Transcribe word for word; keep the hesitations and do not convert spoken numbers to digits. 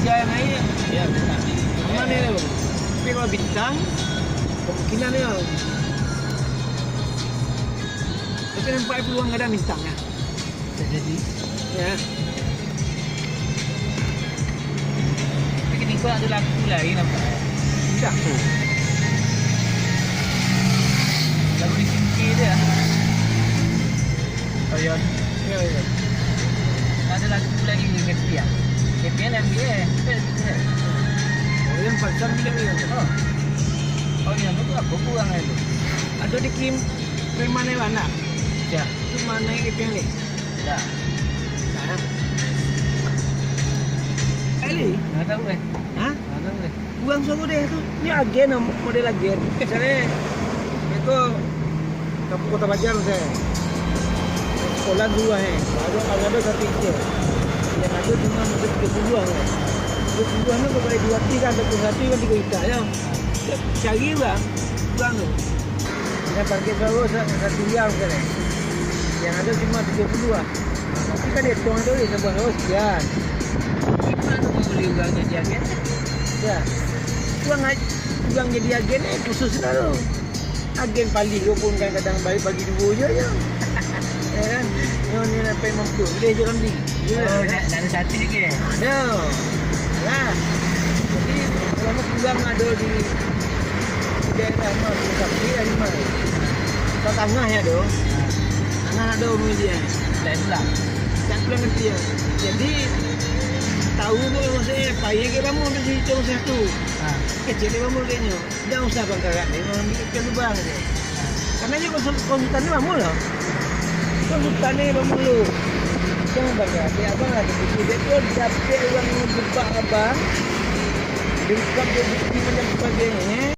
Ya, naik. Ya, bintang. Aman ya, tu. Tapi kalau bintang, kemungkinan ya. Tapi nampak peluang kadang bintang ya. Bisa jadi. Ya. Tapi ketiga ada lagu lain apa? Tidak tu. Lagu di sini dia. Oh ya. Ya, ya. Ada lagu lagi ni ketiga. Ketiga yang dia. Oh, yang pasang bilang ya. Oh. Oh ya, tu aku kurang itu. Ada di Kim. Preman Ewan nak? Ya. Itu mana yang ni? Ya. Nah. Eli? Nggak tahu eh. Hah? Nggak tahu eh. Buang suruh deh tu. Ni agen, model agen. Misalnya, mereka kampung Kota Bajar misalnya. Sekolah dua eh. Baru ada satu itu. Yang ada cuma mungkin tiga puluh eh. Tiga puluh ni kepada dua tiga, satu satu kan tiga juta ya. Cari orang, orang tu. Yang target baru sa-, satu miliar misalnya. Yang ada cuma tiga puluh lah. Tapi kan dia hitung tu dia sebuah oh sekian. Gimana tu boleh orang jadi agen? Ya. Orang aj-, orang jadi agen ni khusus lah tu. Agen paling tu pun kadang-kadang bagi, bagi dua je ya. Ya kan? Yang ni dapat mampu. Boleh je Ramli. Ya, oh, kan? Dah, dah ada satu lagi eh? Ada. Ya. Jadi, selama kurang ada di daerah mah, tu tak kira di mana. Kat tangah ya, doh. Tangah ada media. Lain pula. Tak pula ngerti ya. Jadi, tahu tu maksudnya, payah ke bangun tu, situ satu. Ha. Kecil dia bangun kayaknya. Jangan usah bangkarat dia, memang ambil ikan lubang dia. Karena dia konsul-, konsultan ni bangun lah. Konsultan ni bangun lu. Jangan bangkarat dia, abang lah terfikir. Dia tu dapet orang jebak abang. Dia buka dia bukti macam sebagainya.